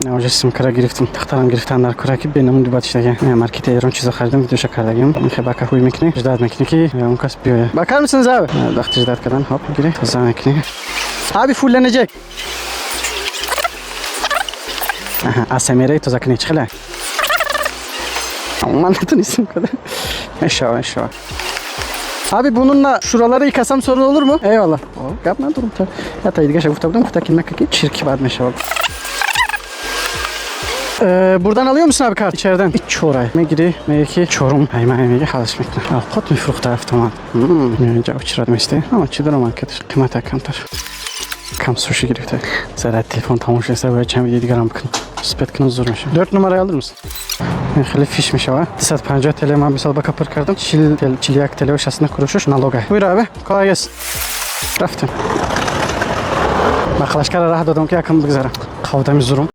Уже сумкара гирифтем, тахтарам гирифтан дар кора, ки бенамуди бад шидаги. Маркети Эрон чизо харидам, видеоша кардагим. Хе бака ҳуй мекунӣ, ждать мекунӣ, ки он кас биёя. Bakar mısınız abi? Вақти ждать кардан, хоп, гири, тоза мекунӣ. Abi, fullenecek. Аҳа, асамераи тоза кунӣ чӣ хеле? Ман натунистам када. Мешава, мешава. Abi, bununla şuraları yıkasam sorun olur mu? Eyvallah. О, гап надорам. Та. Я та дигаша гуфта будам, гуфта ки нака, ки чирки бад мешавад. Buradan alıyor musun abi kart? İçeriden. İç чорай. Мегири, меги ки чорум. Ай май меги халаш мекунам. Авқот мефурӯхта автомат. Инҷа очередь месте. Ама чӣ дорам, маркеташ қимата камтар. Кам суши гирифта. Заряд телефон тамом шуда, бояд чанд видео дигарам бикунам. Успеть кунам, зур мешавад. 4 numarayı alır mısın? Хеле фиш мешава. 250 TL ман мисол ба капыр кардам. 40 TL, 41 TL 69 курушуш налога. Buyur abi. Kolay gelsin. Рафтем. Бақлашкара раҳ додам, ки якам бигзарам. Қавдами зурум.